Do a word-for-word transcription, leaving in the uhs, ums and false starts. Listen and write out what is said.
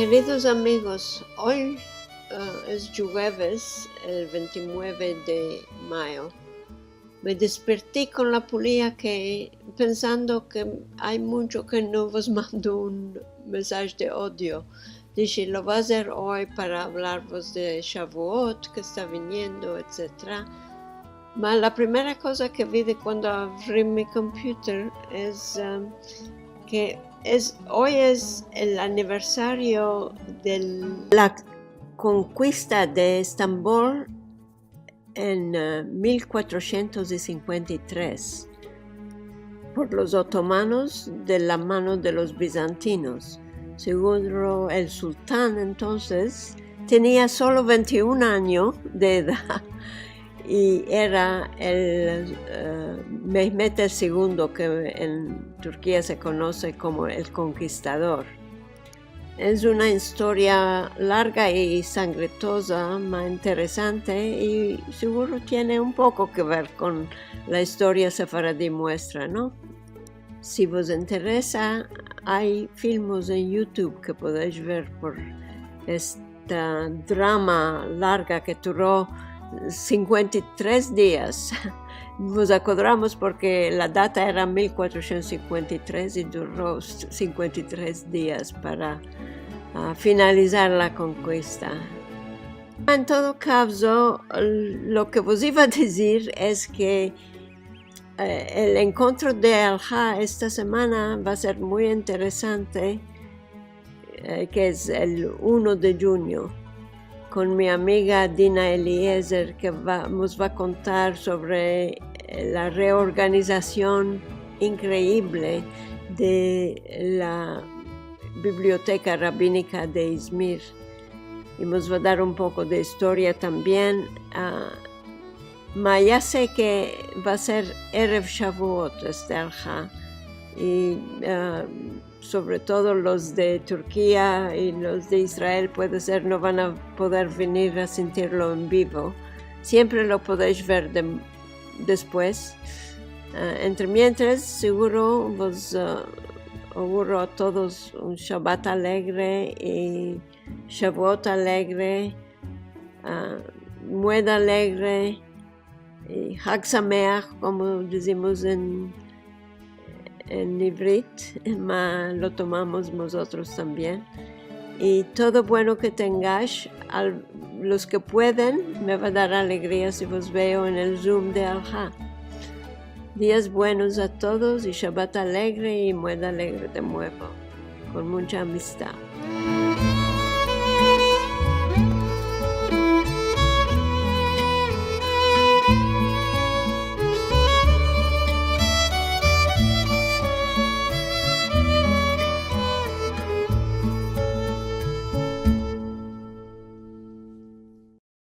Keridos amigos, oy, eh, es djueves, el vente i mueve de mayo. Me desperti kon la pulia ke, pensando ke ay muncho ke no vos mando un mensaj de odio. Dishe, lo vo azer oy para avlarvos de Shavuot ke esta viniendo, etsetera. Ma la primera koza ke vi de kuando avri mi computer es, em, ke es, oy es el aniversario de la konkista de Estambol en, eh, mil kuatrosientos i sinkuenta i tres por los otomanos de la mano de los bizantinos. Seguro el sultan entonses tenia solo vente i un anyo de edad i era el, eh, Mehmet el Segundo, ke en Turkia se konose komo el Konkistador. Es una istoria larga i sangretoza, ma interesante, i seguro tiene un poko ke ver kon la istoria sefaradi muestra, no? Si vos interesa, ay filmos en YouTube ke podesh ver por esta drama larga ke duro sinkuenta i tres dias. Mos akodramos porke la data era mil kuatrosientos sinkuenta i tres i duro sinkuenta i tres dias para, ah, finalizar la konkista. En todo kavzo, lo ke vos iva a dizir es ke, eh, el enkontro de Alha esta semana va a ser muy interesante, eh, ke es el uno de djunyo, kon mi amiga Dina Eliezer, ke va, mos va a kontar sovre, eh, la reorganizasion inkreivle de la Biblioteka Rabinika de Izmir. I mos va a dar un poko de istoria tambien. Ah, ma ya se ke va a ser Erev Shavuot este Alha. I, ah, sovre todo los de Turkia i los de Israel, puede ser, no van a poder venir a sintirlo en bivo. Siempre lo podesh ver de, despues. Ah, entre mientras, seguro vos, ah, auguro a todos un Shabat alegre i Shavuot alegre, ah, Moed alegre, i Hag Sameach, komo dizimos en, en ivrit, ma lo tomamos mozotros tambien. I todo bueno ke tengash, al, los ke pueden, me va a dar alegria si vos veo en el Zoom de Alha. Dias buenos a todos i Shabat alegre i Moed alegre de muevo, kon muncha amistad.